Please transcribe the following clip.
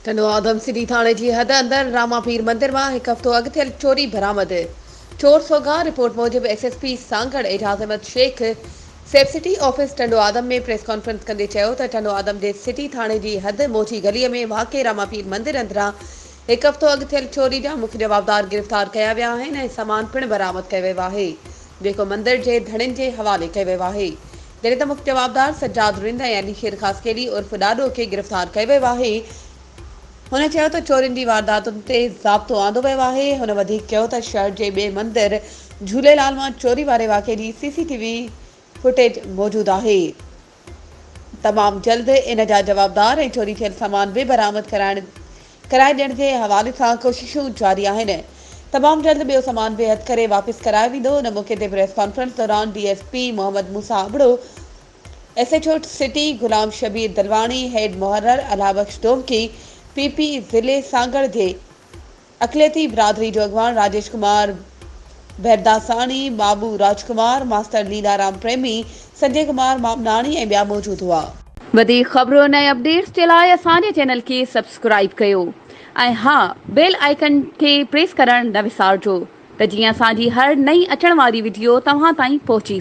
Tando Adam city ٿاڻي جي حد اندر راما پير مندر مان هڪ هفتو اڳ ٿيل چوري برآمد، چور سوگها، رپورٽ موجب S S P Sanghar Ejaz Ahmed Shaikh safe city office Tando Adam ۾ press conference ڪندي چيو ته ٽنڊو آدم جي سٽي ٿاڻي جي حد موچي گلي ۾ واقع راما پير مندر اندران هڪ هفتو اڳ ٿيل چوري جا مک جوابدار گرفتار ڪيا ويا آهن ۽ سامان پڻ برآمد ڪيو ويو آهي. جيڪو مندر جي ڌڻين جي حوالي ڪيو ويو آهي. جڏهن ته مک جوابدار سجاد رند ۽ علي شير خاصخيلي عرف ڏاڏو کي گرفتار ڪيو ويو آهي. هن چيو ته چورين جي وارداتن تي ضابطو آندو ويو آهي. هن وڌيڪ چيو ته شهر جي ٻئي مندر جهوليلال مان چوري واري واقعي جي سي سي ٽي وي فوٽيج موجود آهي. تمام جلد ان جا جوابدار ۽ چوري ٿيل سامان به برآمد ڪرائڻ ڪرائي ڏيڻ جي حوالي سان ڪوششون جاري آهن. تمام جلد ٻيو سامان به هٿ ڪري واپس ڪرايو ويندو. ان موقعي تي پريس ڪانفرنس دوران D S P Muhammad Musa Abro, S H O city Ghulam Shabbir Dalwani, head محرر الله بخش ڊومڪي، پي پي ضلعي سانگهڙ جي اقليتي برادري جو اڳواڻ راجيش ڪمار ڀيرداساڻي، بابو راجڪمار، ماستر ليلا رام پريمي، سنجي ڪمار مامناڻي ۽ ٻيا موجود هئا. وڌيڪ خبرن ۽ اپڊيٽس جي لاء اسان جي چينل کي سبسڪرائيب ڪيو ۽ ها بيل آئيڪن کي پريس ڪرڻ نه وسارجو ته جيئن اسان جي هر نئين اچڻ واري وڊيو توهان تائين پهچي.